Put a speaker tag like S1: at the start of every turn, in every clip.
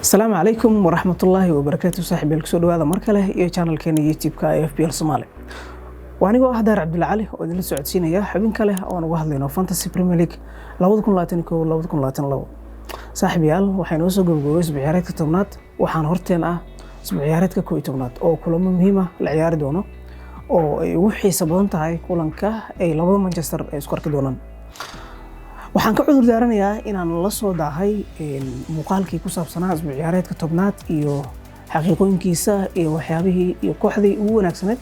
S1: Asalaamu calaykum waraxmatullaahi wabarakaatu. Saaxiibyaal, kusoo dhawaada mar kale iyo channelkeena YouTube-ka ee FPL Soomaali. Waa anigoo ah Daar Cabdulla Cali oo idinla socodsiinaya xubin kale oon uga hadlayno Fantasy Premier League 2021-2022. Saaxiibayaal, waxay noo soo gabagabay isbuuc ciyaareedka 10aad. Waxaan horteen ah isbuuc ciyaareedka 11aad oo kulamo muhiim ah la ciyaari doono, oo ay ugu xiiso badan tahay kulanka ay labada Manchester ay isku arki doonaan. Waxaan ka cudur daaranayaa inaan la soo daahay muuqaalkii ku saabsanaa isbuuc ciyaareedka 10aad iyo xaqiiqooyinkiisa iyo waxyaabihii iyo kooxdii ugu wanaagsaneed,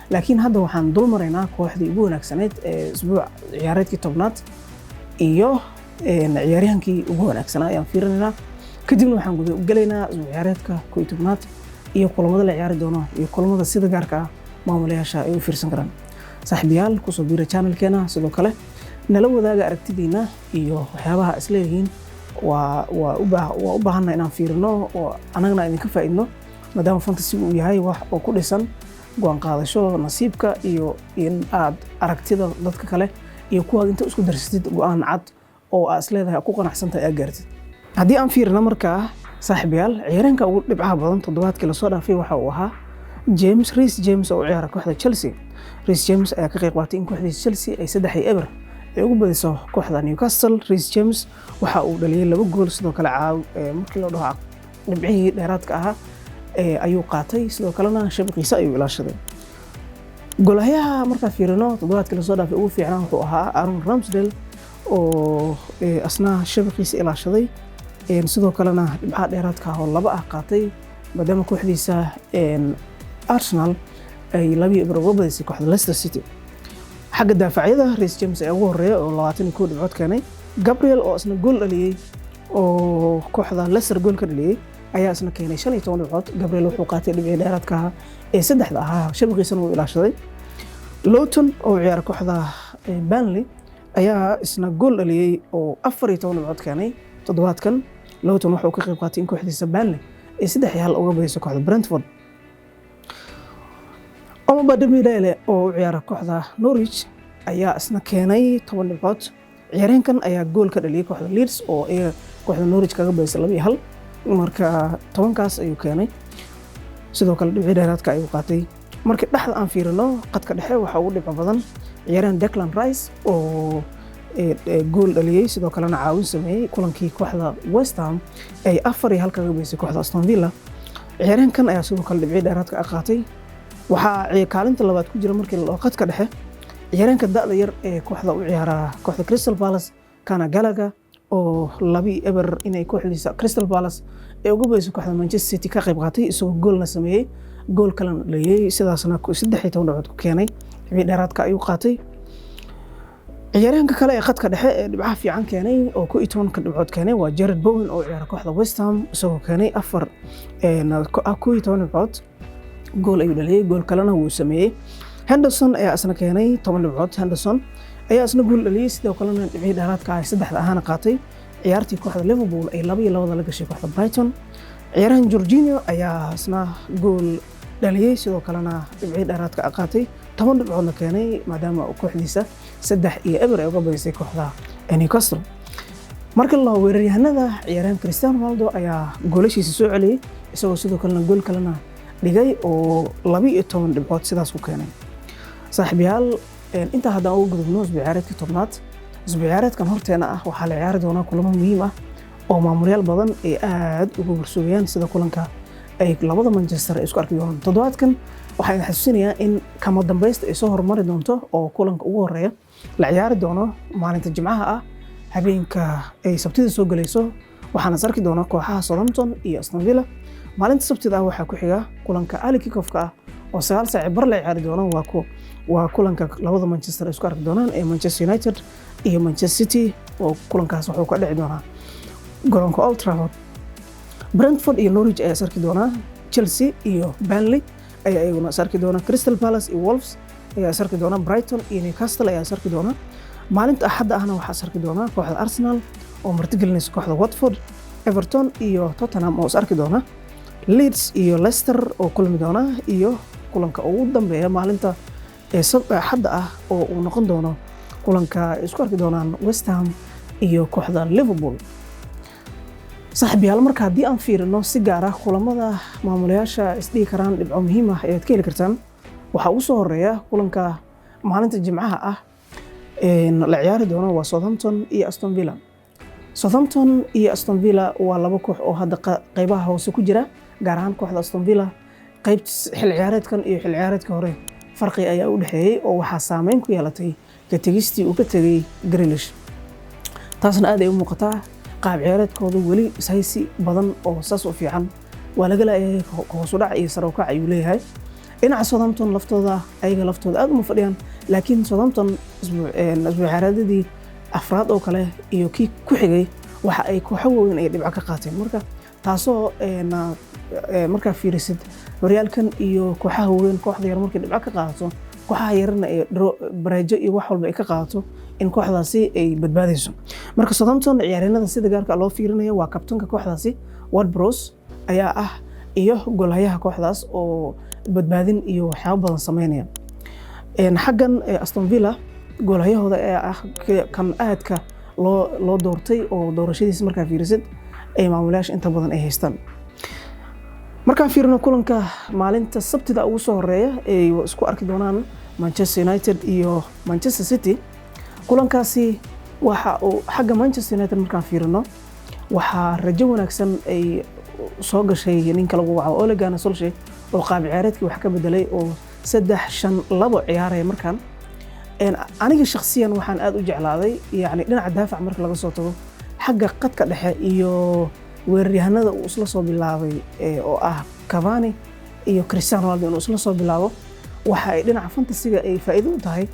S1: laakiin hadda waxaan dul maraynaa kooxdii ugu wanaagsaneed ee isbuuc ciyaareedkii 10aad iyo ciyaaryahankii ugu wanaagsanaa ayaan fiirinaynaa. Kadibna waxaan guda gelaynaa isbuuc ciyaareedka 11aad iyo kulamada la ciyaari doono iyo kulamada sida gaarka ah maamulayaasha ay u fiirsan karaan. Saaxiibayaal, kusoo biira channelkeena, sidoo kale nala wadaaga aragtidiina iyo waxyaabaha isleeyihiin waa u baahanna inaan fiirino oo annagana idinka faa'iidno, maadaama fantasy uu yahay wax oo ku dhisan go'aan qaadasho, nasiibka iyo in aad aragtida dadka kale iyo kuwaad inta isku darsatid go'aan cad oo aad isleedahay ku qanacsantahay aad gaartid. Haddii aan fiirino markaa, saaxiibayaal, ciyaaryahanka ugu dhibcaha badan toddobaadkii lasoo dhaafay waxa uu ahaa James, Reece James oo u ciyaara kooxda Chelsea. Reece James ayaa ka qayb qaatay in kooxdiisa Chelsea ay 3-0 ay ugu badiso kooxda Newcastle. Reece James waxa uu dhaliyay laba gool, sidoo kale caaw markii loo dhaho dhibcihii dheeraadka ahaa ayuu qaatay, sidoo kalena shabaqiisa ayuu ilaashaday. Goolhayaha markaa fiirino toddobaadkii lasoo dhaafay ugu fiicnaa wuxuu ahaa Aaron Ramsdale oo asna shabaqiisa ilaashaday, sidoo kalena dhibcaha dheeraadka ah oo laba ah qaatay, maadaama kooxdiisa Arsenal ay 2-0 uga badisay kooxda Leicester City. Xagga daafacyada, Reece James ayaa ugu horeeya oo 21 dhibcood keenay. Gabriel oo isna gool dhaliyey oo kooxda Leicester gool ka dhaliyey ayaa isna keenay 15 dhibcood. Gabriel wuxuu qaatay dhibcii dheeraadka ahaa ee saddexda ahaa, shabaqiisana wuu ilaashaday. Lowton oo ciyaara kooxda Burnley ayaa isna gool dhaliyey oo 14 dhibcood keenay toddobaadkan. Lowton wuxuu ka qayb qaatay in kooxdiisa Burnley ay 3-1 uga badiso kooxda Brentford. Omobamidele oo u ciyaara kooxda Norwich ayaa isna keenay 10 dhibcood. Ciyaaryahankan ayaa gool ka dhaliyay kooxda Leeds oo iyaga kooxda Norwich kaga badisay 2-1. Marka 10kaas ayuu keenay, sidoo kale dhibcii dheeraadka ayuu qaatay. Markii dhexda aan fiirino, qadka dhexe waxaa ugu dhibco badan ciyaaryahan Declan Rice oo gool dhaliyey, sidoo kalena caawin sameeyey kulankii kooxda West Ham ay 4-1 kaga badisay kooxda Aston Villa. Ciyaaryahankan ayaa sidoo kale dhibcii dheeraadka qaatay. Waxaa kaalinta labaad ku jira markii la dhaho qadka dhexe ciyaaryahanka da'da yar ee kooxda u ciyaara kooxda Crystal Palace, Conor Gallagher, oo 2-0 inay kooxdiisa Crystal Palace ay uga badiso kooxda Manchester City ka qayb qaatay, isagoo goolna sameeyey, gool kalena dhaliyey, sidaasna 13 dhibcood ku keenay. Dhibcii dheeraadka ayuu qaatay. Ciyaaryahanka kale ee khadka dhexe ee dhibcaha fiican keenay oo 11ka dhibcood keenay waa Jared Bowen oo ciyaara kooxda West Ham, isagoo keenay 11 dhibcood. Gool ayuu dhaliyey, gool kalena wuu sameeyey. Henderson ayaa isna keenay 10 dhibcood. Henderson ayaa isna gool dhaliyey, sidoo kalena dhibcii dheeraadka ah saddexda ahaana qaatay ciyaartii kooxda Liverpool ay 2-2 la gashay kooxda Brighton. Ciyaarahan Jorginho ayaa isna gool dhaliyey, sidoo kalena dhibcii dheeraadka ah qaatay, 10 dhibcoodna keenay, maadaama kooxdiisa 3-0 ay uga badisay kooxda Newcastle. Marka la weeraryahanada, ciyaaryahan Cristiano Ronaldo ayaa goolashiisa soo celiyey, isagoo sidoo kalena gool kalena dhigay oo 12 dhibcood sidaas ku keenay. Saaxiibayaal, intaa haddaan uga gudubno isbuuc ciyaareedkii 10aad, isbuuc ciyaareedkan horteena ah waxaa la ciyaari doonaa kulamo muhiim ah oo maamulyaal badan ay aad uga warsugayaan, sida kulanka ay labada Manchester ay isku arki doonaan toddobaadkan. Waxaan idin xasuusinayaa in kama dambaysta ay soo horumari doonto oo kulanka ugu horeeya la ciyaari doono maalinta Jimcaha ah, habeenka ay Sabtida soo galayso. Waxaana is arki doona kooxaha Southampton iyo Aston Villa. Maalinta Sabtida ah waxaa ku xiga kulanka early kickoff-ka ah oo 9 saaci bar la ciyaari doono. Waa kulanka labada Manchester ay isku arki doonaan ee Manchester United iyo Manchester City, oo kulankaas wuxuu ka dhici doonaa garoonka Old Trafford. Brentford iyo Norwich ayaa is arki doonaa. Chelsea iyo Burnley ayaa iyaguna is arki doona. Crystal Palace iyo Wolves ayaa is arki doona. Brighton iyo Newcastle ayaa is arki doona. Maalinta Axadda ahna waxaa is arki doona kooxda Arsenal oo martigelinaysa kooxda Watford, Everton iyo Tottenham oo is arki doona, Leeds iyo Leicester oo kulmi doona, iyo kulanka ugu dambeeya maalinta Axadda ah oo uu noqon doono kulanka ay isku arki doonaan West Ham iyo kooxda Liverpool. Saaxiibayaal, marka haddii aan fiirino si gaar ah kulamada maamulayaasha isdhihi karaan dhibco muhiim ah ayaad ka heli kartaan, waxaa ugu soo horeeya kulanka maalinta Jimcaha ah la ciyaari doono, waa Southampton iyo Aston Villa. Southampton iyo Aston Villa waa laba koox oo hadda qeybaha hoose ku jira, gaar ahaan kooxda Aston Villa. Qeyb xil ciyaareedkan iyo xil ciyaareedka hore farqi ayaa u dhexeeyey, oo waxaa saameyn ku yeelatay ka tegistii uu ka tegey Grealish. Taasna aad ay u muuqataa. Qaab ciyaareedkooda weli ishaysi badan oo saas u fiican waa laga laayahay, hoos u dhac iyo sare u kac ayuu leeyahay. Dhinaca Southampton laftooda, ayaga laftooda aad uma fadhiyaan, laakiin Southampton isbuuc ciyaareedyadii afraad oo kale iyo kii ku xigay waxa ay kooxo waaweyn ay dhibco ka qaateen. Marka taasoo markaa fiirisid horyaalkan iyo kooxaha waaweyn, kooxda yar markay dhibco ka qaadato kooxaha yarna ay bareejo iyo wax walba ay ka qaadato, in kooxdaasi ay badbaadayso. Marka Southampton ciyaaryahanada sida gaarka loo fiirinayo waa kabtanka kooxdaasi Ward-Prowse ayaa ah iyo golhayaha kooxdaas oo badbaadin iyo waxyaabo badan sameynaya. Xaggan Aston Villa, goolhayahooda ayaa ah kan aadka loo doortay, oo doorashadiisa markaa fiirisid ay maamulayaasha inta badan ay haystaan. Markaan fiirino kulanka maalinta Sabtida ugu soo horeeya ay isku arki doonaan Manchester United iyo Manchester City, kulankaasi waxa uu xagga Manchester United markaan fiirino, waxaa rajo wanaagsan ay soo gashay ninka lagu waco Ole Gunnar Solskjaer, oo qaab ciyaareedkii wax ka bedelay oo 3-5-2 ciyaaraya markaan. Aniga shakhsiyan waxaan aad u jeclaaday, yani dhinaca daafac marka laga soo tago, xagga qadka dhexe iyo weeraryahanada uu isla soo bilaabay, oo ah Cavani iyo Cristiano Ronaldo inuu isla soo bilaabo. Waxa ay dhinaca fantasy-ga ay faa'iido u tahay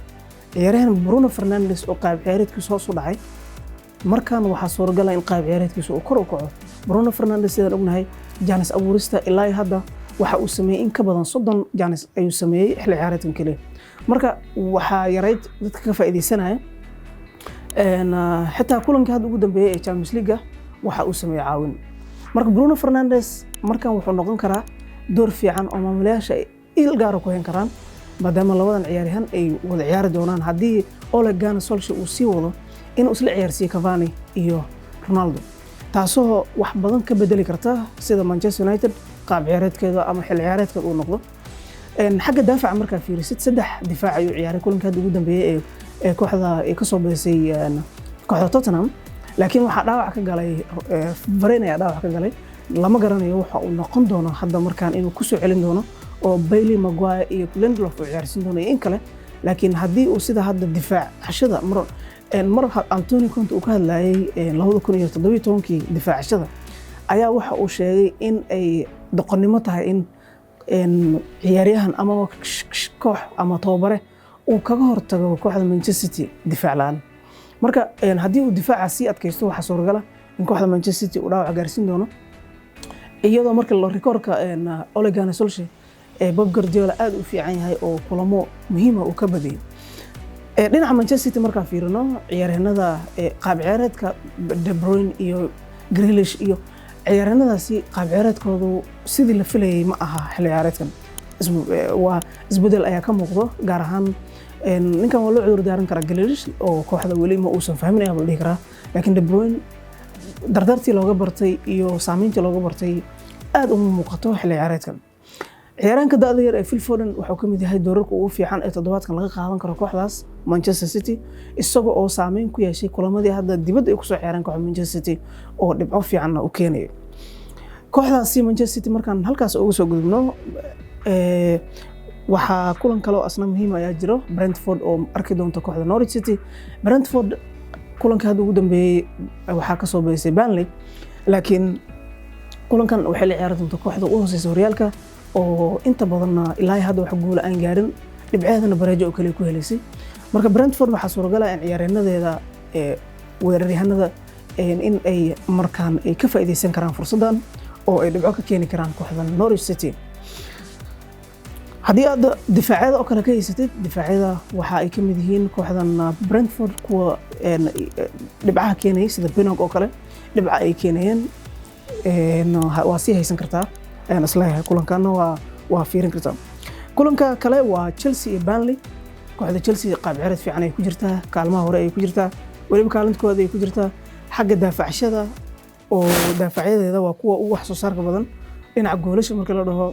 S1: ciyaaryahan Bruno Fernandes oo qaab ciyaareedkiisu hoos u dhacay. Markan waxaa suuragala in qaab ciyaareedkiisu uu kor u kaco. Bruno Fernandes, sidaan ognahay, chance abuurista ilaa hadda waxa uu sameeyey in ka badan 30 chance ayuu sameeyey xilli ciyaareedkan keliya. Marka waxaa yarayd dadka ka faa'iideysanaya. Xitaa kulankii hadda ugu dambeeyey ee Champions League waxa uu sameeyey caawin. Marka Bruno Fernandes markan wuxuu noqon karaa door fiican oo maamulayaasha ay il gaara ku hayn karaan, maadaama labadan ciyaaryahan ay wada ciyaari doonaan haddii Ole Gunnar Solskjaer uu sii wado inuu isla ciyaarsiiyo Cavani iyo Ronaldo, taasoo wax badan ka bedeli karta sida Manchester United qaab ciyaareedkeeda ama xil ciyaareedkeeda uu noqdo. Xagga daafaca markaa fiirisid, saddex difaac ayuu ciyaaray kulanka hadda ugu dambeeyey ee kooxda ay kasoo badisay kooxda Tottenham, laakiin waxaa dhaawac ka galay Varane ayaa dhaawac ka galay. Lama garanayo waxa uu noqon doono hadda markaan, inuu kusoo celin doono oo Bailly, Maguire iyo Lindelof uu ciyaarsiin doono iyo in kale. Laakiin haddii uu sida hadda difaacashada mar Antonio Conte uu ka hadlayay 2017-kii difaacashada, ayaa waxa uu sheegay in ay doqonnimo tahay in ciyaaryahan ama koox ama tababare uu kaga hortago kooxda Manchester City difaac la'aan. Marka haddii uu difaaca sii adkaysto, waxaa suuragala in kooxda Manchester City uu dhaawac gaarsiin doono, iyadoo marka la rikoorka Ole Gunnar Solskjaer ee Pep Guardiola aad u fiican yahay oo kulamo muhiima uu ka badiyay. Dhinaca Manchester City markaan fiirino, ciyaaryahanada qaab ciyaareedka De Bruyne iyo Grealish iyo ciyaaryahanadaasi, qaab ciyaareedkoodu sidii la filayay ma aha xilli ciyaareedkan. Waa isbedel ayaa ka muuqdo, gaar ahaan ninkan waa loo cudur daaran karaa Grealish oo kooxda weli ma uusan fahmin ayaa la dhihi karaa, laakiin De Bruyne dardartii looga bartay iyo saameyntii looga bartay aad uma muuqato xilli ciyaareedkan. Ciyaaraanka da'da yar ee Phil Foden wuxuu ka mid yahay doorarka ugu fiican ee toddobaadkan laga qaadan karo kooxdaas Manchester City, isaga oo saameyn ku yeeshay kulamadii hadda dibadda ay kusoo ciyaareen kooxda Manchester City oo dhibco fiicanna u keenaya kooxdaasi Manchester City. Markaan halkaas uga soo gudubno, waxaa kulan kale oo asna muhiim ayaa jiro, Brentford oo arki doonta kooxda Norwich City. Brentford kulanka hadda ugu dambeeyey waxaa kasoo badisay Burnley, laakiin kulankan waxay la ciyaari doonta kooxda ugu hooseysa horyaalka oo inta badanna ilaa hadda wax guula aan gaarin, dhibceedana bareejo oo kaliya ku helaysay. Marka Brentford waxaa suuragal ah in ciyaaryahannadeeda weeraryahanada in ay markaan ay ka faa'iideysan karaan fursaddan oo ay dhibco ka keeni karaan kooxda Norwich City. Haddii aad difaacyada oo kale ka haysatid, difaacyada waxa ay ka mid yihiin kooxdan Brentford kuwa dhibcaha keenayay, sida Pinnock oo kale dhibca ay keenayeen, waa sii haysan kartaa ayaan isleeyahay. Kulankaana waa fiirin kartaa. Kulanka kale waa Chelsea iyo Burnley. Kooxda Chelsea qaab ciyaareed fiican ay ku jirtaa, kaalmaha hore ay ku jirtaa, weliba kaalinta koowaad ay ku jirtaa. Xagga daafacshada oo daafacyadeeda waa kuwa ugu wax soo saarka badan dhinaca goolasha. Markii la dhaho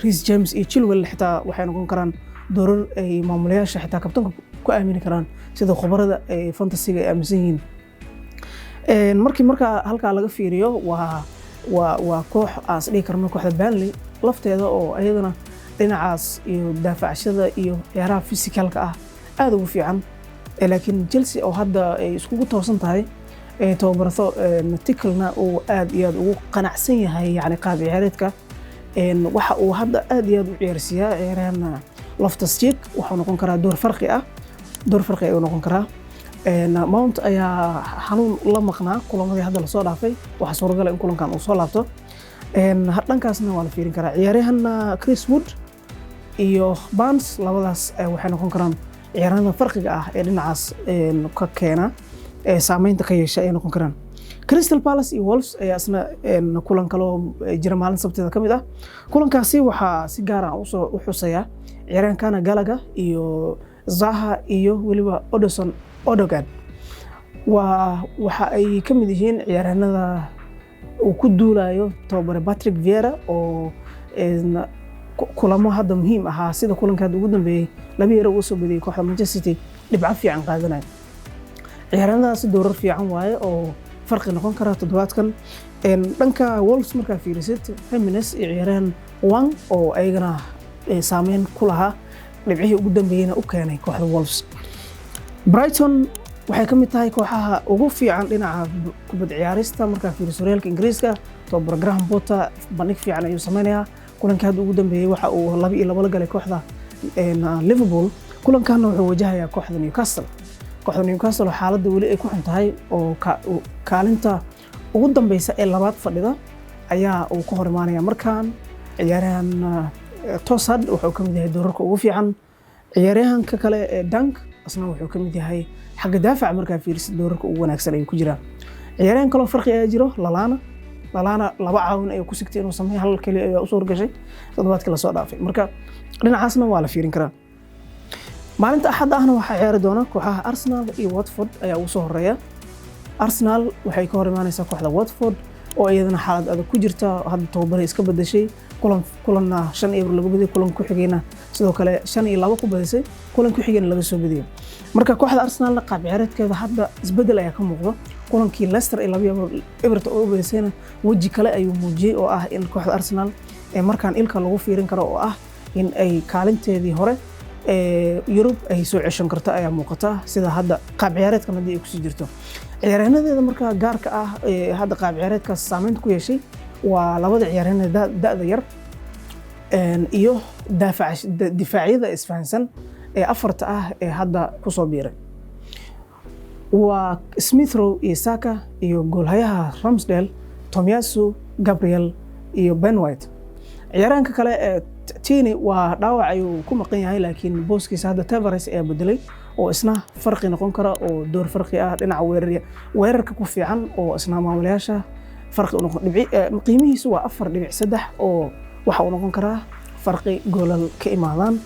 S1: Reece James iyo Chilwell, xitaa waxay noqon karaan doorar ay maamulayaasha xitaa kabtanka ku aamini karaan, sida khubarada ay fantasy-ga ay aaminsan yihiin. Markii markaa halkaa laga fiiriyo, waa koox aan is dhihi karno kooxda Burnley lafteeda oo ayadana dhinacaas iyo daafacshada iyo ciyaaraha physicalka ah aad ugu fiican. Laakiin Chelsea oo hadda ay iskugu toosan tahay, tababarato Tuchelna uu aad iyo aad ugu qanacsan yahay, yani qaab ciyaareedka waxa uu hadda aad iyo aad u ciyaarsiiyaa ciyaaryahan Loftus Cheek, wuxuu noqon karaa door farqi ah, door farqi ayuu noqon karaa. Mount ayaa xanuun la maqnaa kulamadii hadda lasoo dhaafay, waxaa suuragal in kulankan uu soo laabto. Dhankaasna waa la fiirin karaa. Ciyaaryahan Chris Wood iyo Barnes, labadaas waxay noqon karaan ciyaaryahanada farqiga ah ee dhinacaas ka keena saameynta ka yeesha ay noqon karaan. Crystal Palace iyo Wolves ayaa isna kulan kaloo jira maalin Sabtida ka mid ah. Kulankaasi waxaa si gaar ah usoo u xuseeya ciyaaryahankana Gallagher iyo Zaha iyo weliba Hudson Odoi. Waa waxa ay ka mid yihiin ciyaaryahanada uu ku duulayo tababare Patrick Vieira oo kulamo hadda muhiim ahaa, sida kulanka hadda ugu dambeeyey 2 yaro uga soo badiyey kooxda Manchester City, dhibco fiican qaadanaya. Ciyaaryahanadaasi doorar fiican waaye oo farqi noqon kara toddobaadkan. Dhanka Wolves markaa fiirisid, Jimenez iyo ciyaaryahan Hwang oo ayagana saameyn ku lahaa dhibcihii ugu dambeeyeyna u keenay kooxda Wolves. Brighton waxay ka mid tahay kooxaha ugu fiican dhinaca kubad ciyaarista markaa fiiriso horyaalka Ingiriiska. Tababare Graham Potter bandhig fiican ayuu sameynayaa. Kulankii hadda ugu dambeeyey waxa uu 2-2 la galay kooxda Liverpool. Kulankanna wuxuu wajahayaa kooxda Newcastle. Kooxda Newcastle oo xaaladda weli ay ku xun tahay oo kaalinta ugu dambeysa ee labaad fadhida ayaa uu ka hor imaanaya. Markaan ciyaaryahan Trossard wuxuu ka mid yahay doorarka ugu fiican. Ciyaaryahanka kale ee Dunk isna wuxuu ka mid yahay xagga daafaca markaa fiirisid doorarka ugu wanaagsan ayuu ku jiraa. Ciyaaryahan kaloo farqi ayaa jiro, Lallana. Lallana laba caawin ayuu ku sigtay inuu sameeyo, hal keliya ayaa u suurgashay toddobaadkii lasoo dhaafay. Marka dhinacaasna waa la fiirin karaa. Maalinta Axadda ahna waxaa ciyaari doona kooxaha Arsenal iyo Watford ayaa ugu soo horeeya. Arsenal waxay ka hor imaaneysaa kooxda Watford oo iyadana xaalad adag ku jirta. Hadda tababaray iska bedeshay, kulan kulanna 5-0 laga badiyay, kulan ku xigayna sidoo kale 5-2 ku badisay, kulan ku xigayna laga soo badiyay. Marka kooxda Arsenalna qaab ciyaareedkeeda hadda isbedel ayaa ka muuqda. Kulankii Leicester ay 2-0 uga badisayna weji kale ayuu muujiyey oo ah in kooxda Arsenal ee markaan ilka lagu fiirin karo oo ah in ay kaalinteedii hore ee Yurub ay soo ceshan karto ayaa muuqata, sida hadda qaab ciyaareedkan haddii ay kusii jirto. Ciyaaryahannadeeda markaa gaarka ah ee hadda qaab ciyaareedkaas saameynta ku yeeshay waa labada ciyaaryahan da'da yar iyo difaacyada isfahansan ee afarta ah ee hadda kusoo biiray, waa Smith Rowe iyo Saka iyo goolhayaha Ramsdale, Tomiyasu, Gabriel iyo Ben White. Ciyaaryahanka kale ee Tierney waa dhaawac ayuu ku maqan yahay, laakiin booskiisa hadda Tavares ayaa bedelay oo isna farqi noqon kara oo door farqi ah dhinaca weerarka ku fiican oo isna maamulayaasha farqi u noqon. Qiimihiisu waa 4.3 oo waxa uu noqon karaa farqi goolal ka imaadaan.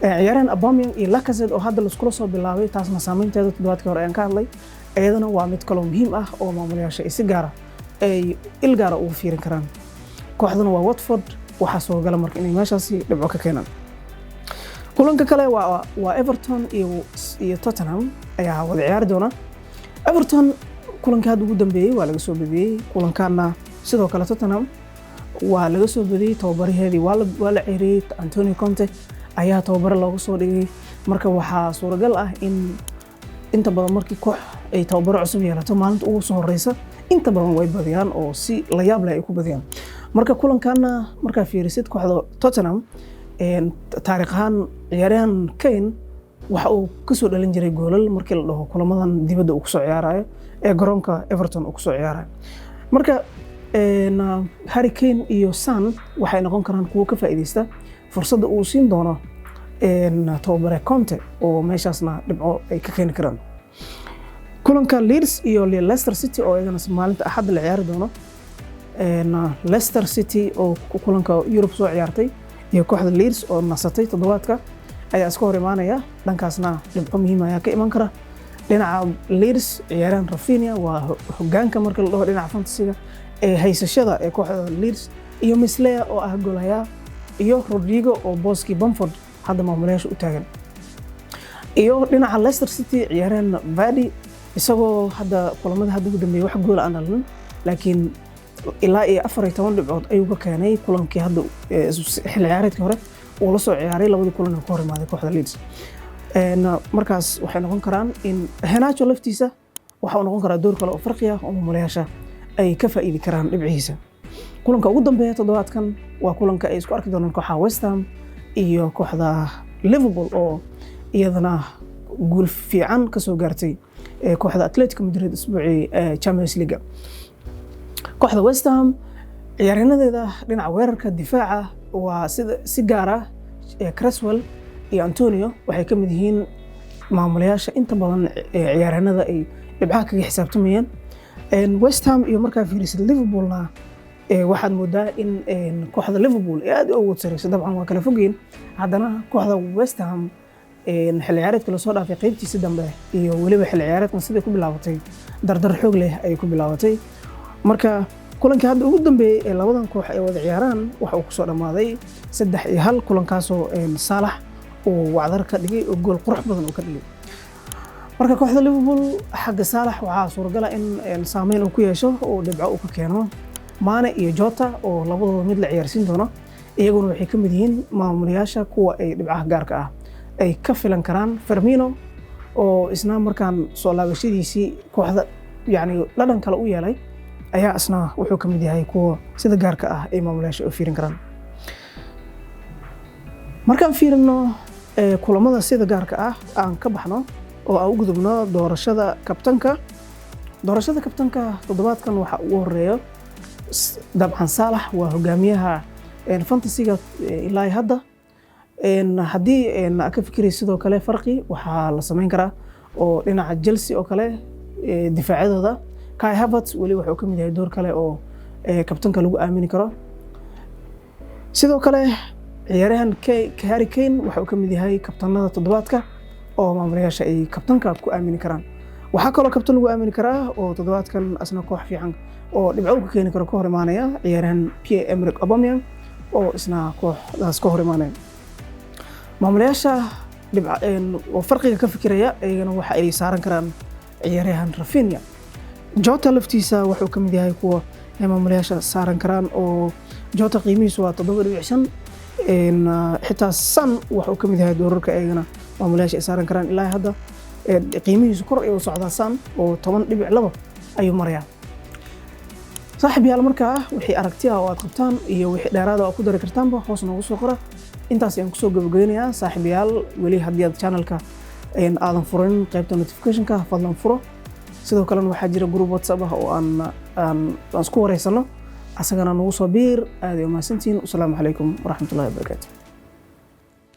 S1: Ciyaaryahan Aubameyang iyo Lacazette oo hadda laiskula soo bilaabay, taasna saameynteeda toddobaadkii hore ayaan ka hadlay. Iyadana waa mid kaloo muhiim ah oo maamulayaasha ay si gaara ay il gaara ugu fiirin karaan. Kooxduna waa Watford, waxaa suuragala marka inay meeshaasi dhibco ka keenaan. Kulanka kale waa Everton iyo Tottenham ayaa wada ciyaari doona. Everton kulankii hadda ugu dambeeyey waa laga soo badiyey, kulankaana sidoo kale Tottenham waa laga soo badiyey. Tababaraheedii waa la ceeriyey, Antonio Conte ayaa tababare looga soo dhigay. Marka waxaa suuragal ah in inta badan markii koox ay tababaro cusub yeelato, maalinta ugu soo horeysa inta badan way badiyaan oo si la yaab leh ay ku badiyaan. Marka kulankaana markaa fiirisid kooxda Tottenham, taariikh ahaan ciyaaryahan Kane waxa uu kasoo dhalin jiray goolal markii la dhaho kulamadan dibadda uu kusoo ciyaarayo ee garoonka Everton uu kusoo ciyaarayo. Marka Harry Kane iyo Son waxay noqon karaan kuwo ka faa'iideysta fursadda uu siin doono tababare Conte oo meeshaasna dhibco ay ka keeni karaan. Kulanka Leeds iyo Leicester City oo iyagana maalinta Axadda la ciyaari doono, Leicester City oo kulanka Yurub soo ciyaartay iyo kooxda Leeds oo nasatay toddobaadka ayaa iska hor imaanaya. Dhankaasna dhibco muhiim ayaa ka iman kara. Dhinaca Leeds, ciyaaryahan Raphinha waa hogaanka marka la dhaho dhinaca fantasy-ga ee haysashada ee kooxda Leeds, iyo Meslier oo ah goolhayaa, iyo Rodrigo oo booskii Bamford hadda maamulayaasha u taagan. Iyo dhinaca Leicester City, ciyaaryahan Vardy, isagoo hadda kulamada hadda ugu dambeeyay wax goola aan dhalin, laakiin ilaa iyo 14 dhibcood ayuu ka keenay kulankii hadda xilli ciyaareedkii hore uu la soo ciyaaray, labadii kulan ee ka hor imaaday kooxda Leeds. Markaas waxay noqon karaan in Iheanacho laftiisa waxa uu noqon karaa door kale oo farqi ah oo maamulayaasha ay ka faa'iidi karaan dhibcihiisa. Kulanka ugu dambeeya toddobaadkan waa kulanka ay isku arki doonaan kooxaha West Ham iyo kooxda Liverpool, oo iyadana guul fiican ka soo gaartay kooxda Atletico Madrid isbuucii Champions League. Kooxda West Ham ciyaaryahadeeda dhinaca weerarka, difaaca waa sida si gaar ah Cresswell iyo Antonio waxay ka mid yihiin maamulayaasha inta badan ciyaaryahanada ay dhibcaha kaga xisaabtamayeen West Ham. Iyo markaa fiirisid Liverpoolna, waxaad moodaa in kooxda Liverpool ay aad u awood sareyso. Dabcan waa kala fogyiin, haddana kooxda West Ham xilli ciyaareedka lasoo dhaafay qeybtiisa dambe iyo weliba xilli ciyaareedkan siday ku bilaabatay, dardar xoog leh ayay ku bilaabatay. Marka kulankii hadda ugu dambeeyey ee labadan koox ay wada ciyaaraan waxa uu kusoo dhammaaday 3-1, kulankaasoo Saalax uu wacdar ka dhigay oo gool qurux badan uu ka dhigay. Marka kooxda Liverpool xagga Saalax waxaa suuragala in saameyn uu ku yeesho oo dhibco uu ka keeno. Mane iyo Jota oo labadooda mid la ciyaarsiin doono, iyaguna waxay ka mid yihiin maamulayaasha kuwa ay dhibcaha gaarka ah ay ka filan karaan. Firmino oo isna markaan soo laabashadiisii kooxda yacni dhadhan kale u yeelay ayaa isna wuxuu ka mid yahay kuwa sida gaarka ah ay maamulayaasha u fiirin karaan. Markaan fiirino kulamada sida gaarka ah aan ka baxno oo aan u gudubno doorashada kabtanka. Doorashada kabtanka toddobaadkan waxa ugu horeeyo dabcan Saalax, waa hogaamiyaha fantasy-ga ilaa hadda. Haddii ka fikiraysa sidoo kale farqi waxaa la samayn karaa oo dhinaca Chelsea oo kale difaacyadooda Kai Havertz weli wuxuu ka mid yahay door kale oo kabtanka lagu aamini karo. Sidoo kale ciyaaryahan Harry Kane wuxuu ka mid yahay kabtanada toddobaadka oo maamulayaasha ay kabtanka ku aamini karaan. Waxaa kaloo kabtan lagu aamini karaa oo toddobaadkan asna koox fiican oo dhibco ka keeni karo ka hor imaanaya ciyaaryahan Pierre Emerick Aubameyang oo isna kooxdaas ka hor imaanaya. Maamulayaasha oo farqiga ka fikiraya iyagana waxa ay saaran karaan ciyaaryahan Raphinha. Jota laftiisa wuxuu ka mid yahay kuwa ay maamulayaasha saaran karaan, oo Jota qiimihiisu waa 7.5. Xitaa Son wuxuu ka mid yahay doorarka iyagana maamulayaasha ay saaran karaan. Ilaa hadda qiimihiisu kor ayuu socdaa, Son oo 10.2 ayuu marayaa. Saaxiib yaal, markaa wixii aragti ah oo aad qabtaan iyo wixii dheeraada oo ku dari kartaanba hoos noogu soo qora. Intaas ayaan kusoo gabagabeynayaa. Saaxiibayaal, weli haddii aad channelka aadan furin qaybta notificationka, fadlan furo. Sidoo kalena waxaa jira group WhatsApp ah oo aan isku wareysano, asagana nagu soo biir. Aad ay umahadsantihiin. Wasalaamu calaykum waraxmatullahi wabarakaatu.